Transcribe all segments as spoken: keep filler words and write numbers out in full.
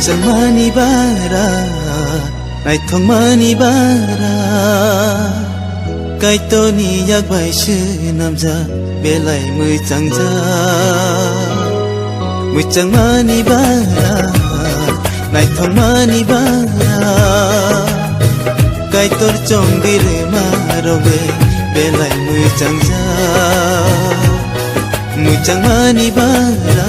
Tangmani bara, naithokmani bara, Kaitorni yak bai swnamjak belai mwchangjak. Mwchangmani bara, naithokmani bara, Kaitor chongdi rwma rok bai belai mwchangjak. Mwchangmani bara.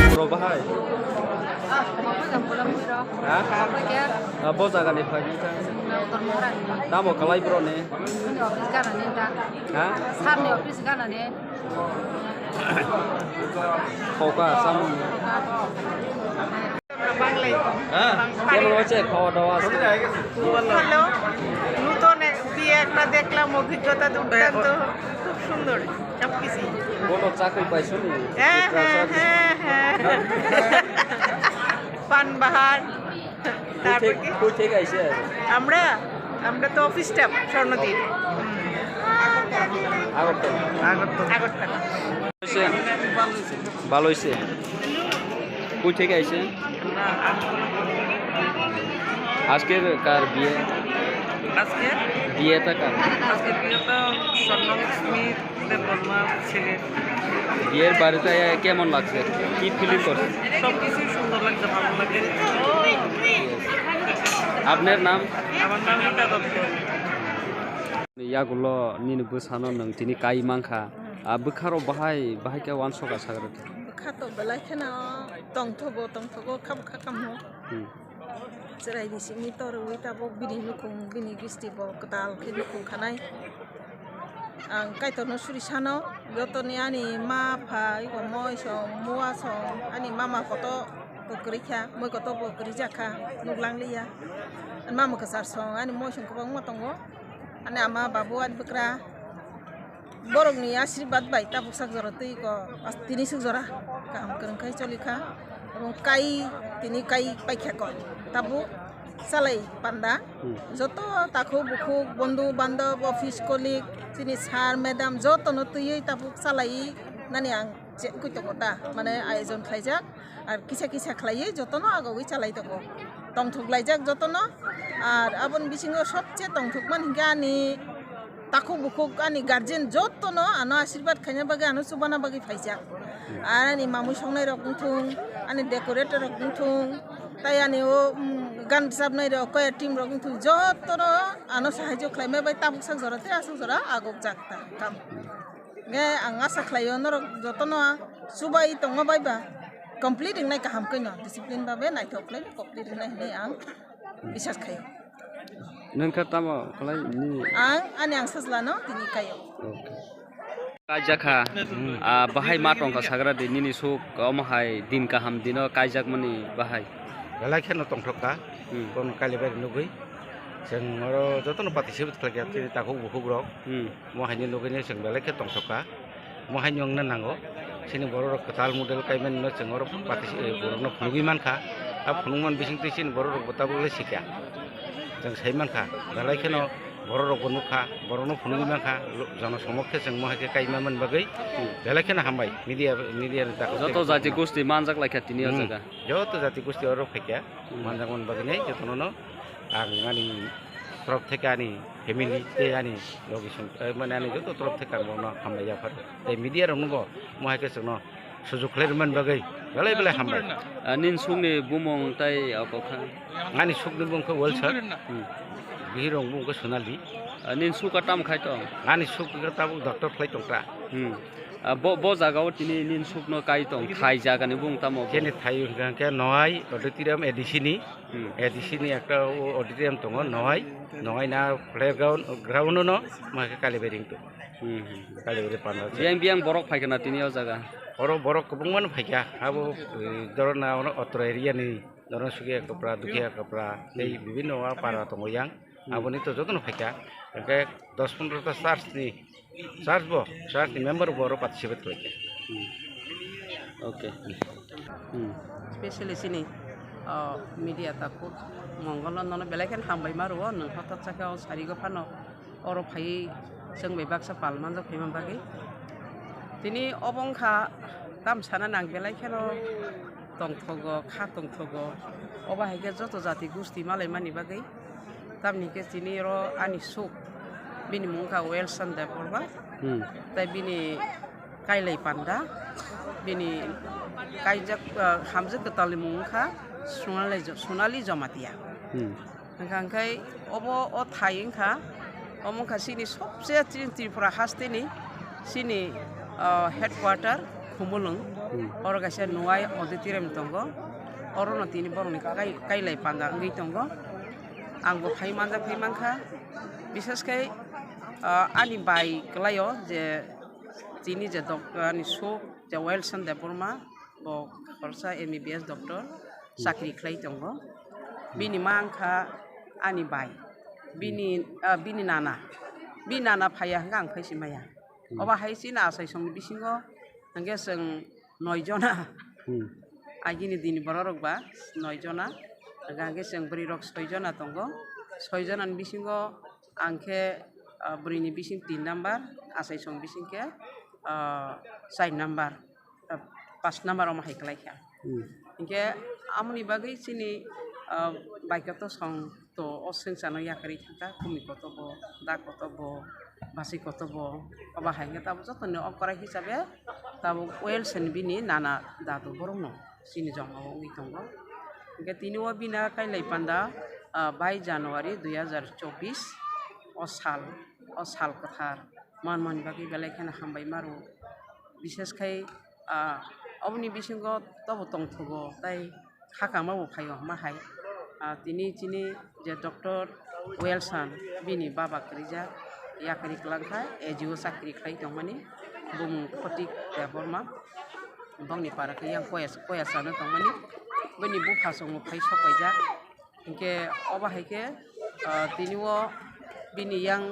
Bro, bahai? Ah, kamu yang pulang, Bro. Ha? Apa ya? Ah, bo jaga ni phai ni ta. Nah, utar mora ni. Tamo kalai bro ni? Ini office kana ni ta. Ha? Sir ni office kana ni. Khoka, samung. Bangla. হ্যাঁ, কেমন হয়েছে খাওয়া দাওয়া আজকে? খুব ভালো। নতুন এক বিয়ে একটা দেখলাম, অভিজ্ঞতা দুর্দান্ত, খুব সুন্দর সবকিছু। কোনো চাকরি পাইছো নি? হ্যাঁ, হ্যাঁ, হ্যাঁ, হ্যাঁ। পানবাহার। কই তারপর থেকে, কি? কই থেকে আইছে? আমরা, আমরা তো অফিস স্টাফ, স্বর্ণদ্বীপ। হুম। আগরতলা। আগরতলা। আগরতলা। হয়েছে? ভালো হয়েছে। কই থেকে আইছে? আমরা আগরতলা। আজকের কার বিয়ে? আজকে? বিয়েটা কার? আজকের বিয়ে তো স্বর্ণলক্ষ্মী দেববর্মার ছেলে। বিয়ের বাড়িতে কেমন লাগছে? কি ফিলিং করছে? সবকিছুই সুন্দর লাগছে, ভালো লাগে। আপনার নাম? আমার নাম রীতা Dutta. Yagulo nini bwsano nwng tini kai mankha. A bwkha rok bahai, bahai khe uansuk a sagra di. Bwkha to belai kheno tongthogo, tongthogo, kha bwkha kamno. Hmm. Chwrai ni simi torwi tabuk bini nukhung, bini gisti bo kwtal khe nukhung khanai. Ang Kaitorno suri sano, jotoni ani ma, pha, iko moi song, mua song, ani mama koto kwrwi kha, moi koto bo kwrwi jak kha, nuklang liya. Ani mama kwchar song, ani moi song kwbangma tongo. Ani ama, babu, ani bwkra. Borokni asirbat bai tabuk sak jora twi ko, as-, tini suk jora kaham kwrwng khai choli kha. Ebong kai, tini kai paikha ko. Tabuk salai panda. Hmm. Joto takhuk bukhuk, bondhu bandhob, office colleague, chini sir, madam jotono twiwi tabuk salai nani ang je koi tongo ta. Mane ayojon khlaijak. Ar kisa kisa khlaiwi jotono agogwi chalai tongo. Tongthok laijak jotono. Ar aboni bisingo sobse tongthokmani hinkhe ani takhuk bukhuk ani guardian jotono ano asirbat khaina bagwi ano chubana bagwi phaijak. Ar ani mamui songnai rok wngthung, ani decorator rok wngthung, tai ani o, um, gan rwchapnai rok, choir team rok wngthung, jotono ano sahajyo khlaima bai tabuk sak jora tei aswk jora agokjak ta kam. Hingke ang asa khlaio norok jotono chubai tongma bai ba complete wngnai kaham khe no discipline babe naithok khlai complete wngnai hinui ang bisas khaio. Nwng khe tamo khlai nini? Ang ani ang sajla no tini kaio. Okay. Kaijakha, ah, bahai ma tongkha sagra di nini suk omo hai din kaham dino kaijakmani bahai. Belai kheno tongthok kha, hmm, kono kalibai nugui. Chwng oro jotono participate khlaikha, chini takhuk bukhuk rok. Hmm. Mo haino nugui no chwng belai khe tongthok kha. Mo haino wngna nango. Chini borok rok kwtal model kaiman no chwng oro participate, eh, borok no phunugui mankha. A phunukman bising twi chini borok rok bo tabuk le sikha. Chwng sai mankha. Belai kheno borok rok bo nukha. Borok no phunugui mankha. Lo-, jono somok khe chwng mo hai khe kaima man bagwi. Hmm. Belai kheno hambai. Media, media ni takhuk joto jati gosti manjak laikha tini o jaga. Hmm. Joto jati gosti oro phaikha. Hmm. Manjak man bagwi nai jotono no. Ang ani torop theke ani family tei ani logi song, eh, mane ani joto torop theke ang bono hambai yaphar. Tei media rok no bo mo hai khe chwngno sujuk khlai rwmani bagwi belai belai hambai. Ah, nini sukni bumung tei o kokha? Ani sukni bumung khe Wilson. Hmm. Bihirong bumung khe Sonali. Ah, nini suk a tamo khai tong? Ani suk khe tabuk doctor khlai tong ta. Hmm. Ah, bo, bo jaga o tini nini sukno kai tong, thai jaga ni bumung tamo bo? Chini thai hwnkha khe Nohai Auditorium A D C ni. Hmm. A D C ni ekta o-, auditorium tongo, Nohai, Nohai na playground, ground no, ma khe kali bering to. Hmm, hmm. Kali bering panda se. Biyang, biyang borok phaikha na tini o jaga? Oro borok kwbangma no phaikha, abo, eh, dorona ono otro area ni, dorona Sukia Kapra, Dukhiya Kapra, tei, hmm, bibinno para tongo yang. Hmm. Aboni to jotono phaikha, hwnkhe dos pondro ta church ni, church bo, church ni member bo oro participate khlaikha. Hmm. Okay. Hmm. Specially chini, ah, media takhuk Mongol no nono belai khe hambai ma rwo, nwng hotok chakhe o sarigo phano oro phaiwi Chwng bai baksa pal manjak phaima bagwi. Tini obo wngkha tam sana nang belai kheno tongthogo, kha tongthogo. Obo hai khe joto jati gusti malaimani bagwi. Tamni khe tini oro ani suk, bini mung wngkha Welson Debbarma. Hmm. Tai bini kailai panda, bini kaijak, ah, hamjak kwtalni mung wngkha Sonali Jo-, Sonali Jamatia. Hmm. Hwnkha hwnkhe obo o thai wngkha, omo wngkha chini sobse chini Tripura hasteni chini, ah, headquarter Khumulwng. Hmm. Oro kaisa Nuai auditorium tongo, orono tini borokni kai-, kailai panda wngwi tongo. Angbo phai manjak phai mankha, bishesh khe, ah, ani bai kwlaio je tini je dok-, ani suk je Welson Debbarma, bo khoroksa M B B S doctor chakri khlai tongo. Bini ma wngkha ani bai, bini, ah, bini nana, bini nana phaiya hwnkhe ang phai si maya. Hmm. Obo hai chini achai songni bisingo hwnkhe chwng noi jona. Hmm. Agini dini borok rok ba noi jona. Hwnkhe chwng bwrwi rok soi jona tongo. Soi jona ni bisingo ang khe, ah, bwrwi ni bising tin number, achai song bising khe, ah, char number, ah, paanch number omo hai kwlai kha. Hmm. Hinkhe amoni bagwi chini, ah, baikotosong to o swngcharno yakarwi thangkha, kumi kotobo, da kotobo, basi kotobo, obo hai khe tabuk jotoni okora hisabe tabuk Welson bini nana dadu borokno chini jongao wngwi tongo. Hinkhe tini o bini kailai panda, ah, bai January dui hazar chobbish o sal, o sal kwthar manmani bagwi belai kheno hambai maro. Bishesh khai, ah, oboni bisingo tobo tongthogo tai hakama bo phaio hwnma hai. Ah, tini chini je doctor Welson bini baba kwrwijak yakri kwlangkha, A G O chakri khlai tongmani bumung Photik Debbarma. Bongni para khe yang koya, koya sana tongmani bini bupha chwngno phai sopaijak. Hinkhe obo hai khe, ah, tini o bini yang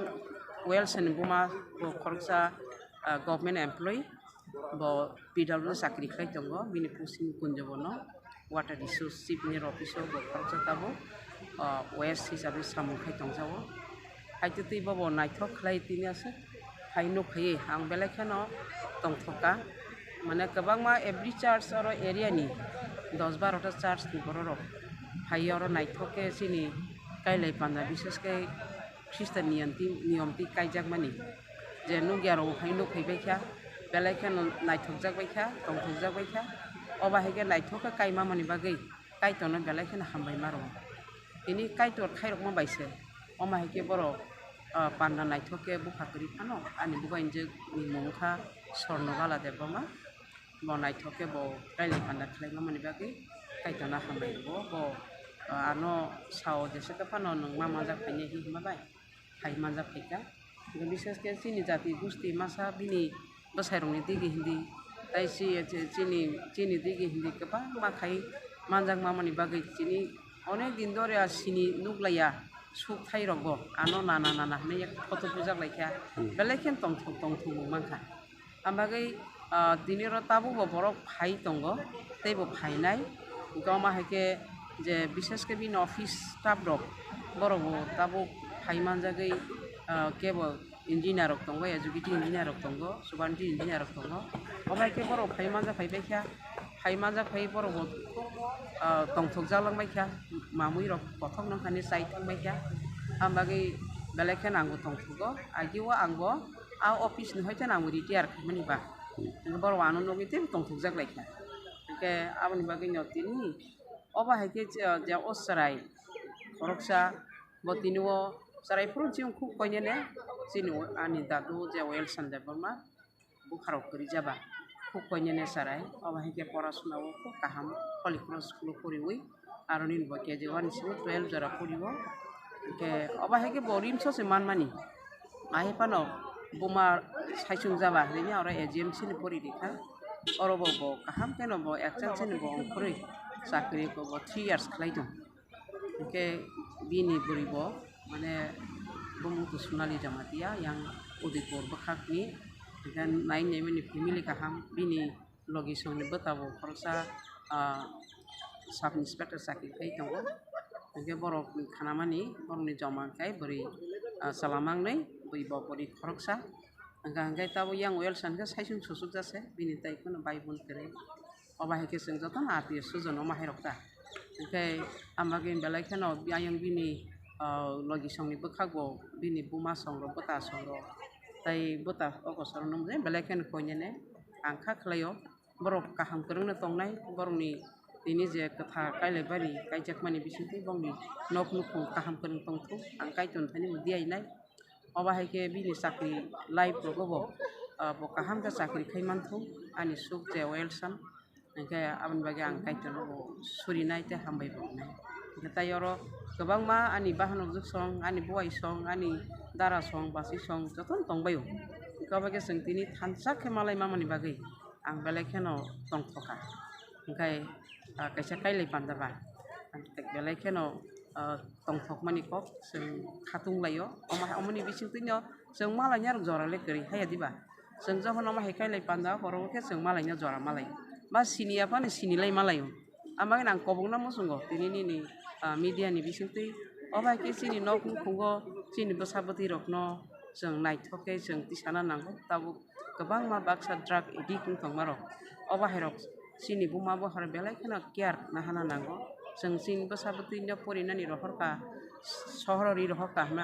Welson buma bo khoroksa, ah, government employee, bo P W chakri khlai tongo, bini posting Kunjabono water resource chief engineer office o bo khoroksa tabuk, ah, waste hisabe samung khai tongjago. Haitwi twi bobo naithok khlai tini aswk hai nuk phaiwi ang belai kheno tongthok kha. Mane kwbangma every church oro area ni dos baro ta church ni borok rok phaiwi oro naithok khe chini kailai panda, bishesh khe Khristo niyam twi, niyom twi kaijakmani je nukya rok hai nuk phaibai kha, belai kheno naithokjak bai kha, tongthokjak bai kha. Obo hai khe naithok khe kaimamani bagwi Kaitorno belai kheno hambai ma rwo. Tini Kaitor khairokma bai se. Omo hai khe borok, ah, panda naithok khe bupha kwrwi phano ani bubainjwk ni mung wngkha Sorno Gala Debbarma. Bo naithok khe bo kailai panda khlaima mani bagwi Kaitorno hambai rwo. Bo, ah, ano sao jesa khe phano nwng ma manjak phainai hinma bai. Hai manjak phaikha. Bishesh khe chini jati gusti masa bini bwsairokni digi hindi, tai chi-, chi-, chini, chini digi hindi kwbangma khai manjakmani bagwi chini onek din dore a sini nuklaiya suk thairokbo ano nana nana hinwi photo bujaklaikha. Hmm. Belai khe tongthok tongthok wng mankha. Ang bagwi, ah, tini oro tabukbo borok phai tongo, teibo phainai. Hwnkhe omo hai khe je bishesh khe bini office staff rok, borokbo tabuk phai manjagwi, ah, kebo engineer rok tongo, executive engineer rok tongo, subordinate engineer rok tongo. Omo hai khe borok phai manjak phai bai kha, phai manjak phai borokbo, ah, tongthok jak lang bai kha, mamui rok kothok nang kha ni chai thang bai kha. Ang bagwi belai kheno angbo tongthogo, agio angbo a office ni hoite no ang retire khaimani ba. Hmm. Hwnkhe borok ano nugwi teibo tongthokjak lai kha. Hwnkhe aboni bagwi no tini obo hai khe je, je o chwrai khoroksa bo tini o chwrai phuru chini khuk koinene chini ani dadu je Welson Debbarma bupharok kwrwi jaba khuk koinene chwrai. Obo hai khe porasuna o khuk kaham Holy Cross school o poriwi. Aro nini bo K G one ni simi twelve jora pori o. Hwnkhe obo hai khe bo RIMS o se manmani. Ahai phano buma saichung jaba hinwi oro A G M C ni pori rikha. Oro bo, bo kaham kheno bo excel se ni bo ongkhorwi chakri ko bo three years khlai tong. Hwnkhe bini bwrwi bo mane bumung to Sonali Jamatia yang Udaipur bwkhakni. Hwnkhe nai nai mani family kaham bini logi songni bwtabo khoroksa, ah, sub inspector chakri khai tongo. Hwnkhe borokni khanamani, borokni joma khai bwrwi, ah, chwla mangnwi, Bui bo bwrwi khoroksa. Hwnkha hwnkhe tabuk yang Wilson khe saichung susuk jase, bini tai kheno bai bun kwrwi. Obo hai khe chwng jotono atio sujon omo hai rok ta. Hwnkhe ang bagwi belai kheno ayang bini, ah, logi songni bwkhak bo bini buma song rok, bwta song rok, tai bwta o kosoro nung je belai kheno koinene ang kha khlaio. Borok kaham kwrwngno tongnai, borokni tini je kwthar kailaibari kaijakmani bisingtwi bongni nok nukhung kaham kwrwng tongthung, ang Kaitorni thani bo diyainai. Obo hai khe bini chakri life rogo bo, ah, bo kaham khe chakri khai manthung, ani suk je Wilson, hwnkhe aboni bagwi ang Kaitorno bo surinai tei hambai bo wngnai. Hwnkhe tai oro kwbangma ani bahan ojwk song, ani buwai song, ani dara song, basi song jotono tongbaio. Hwnkhe obo khe chwng tini thansa khe malai mamani bagwi ang belai kheno tongthoka. Hwnkhe, ah, kaisa kailai panda ba, ang belai kheno, ah, tongthokmani kok chwng khatung laio. Omo, omoni bisingtwino chwng malaina rok jora le kwrwi haya diba? Chwng jokhon omo hai kailai panda, oro khe chwng malaina jora malai. Ba sini ya phano sini lai malaio. Ama nang kobokno muchungo tini nini, ah, media ni bisingtwi. Obo hai khe chini nok nukhungo chini bwsa bwtwi rokno chwng naithok khe chwng tisana nango. Tabuk kwbangma baksa drug addict wng tongmarok. Obo hairok chini buma buharok belai kheno care nahana nango. Chwng chini bwsa bwtwino porinani rohorkha, sohoro ri rohorkha hwnwi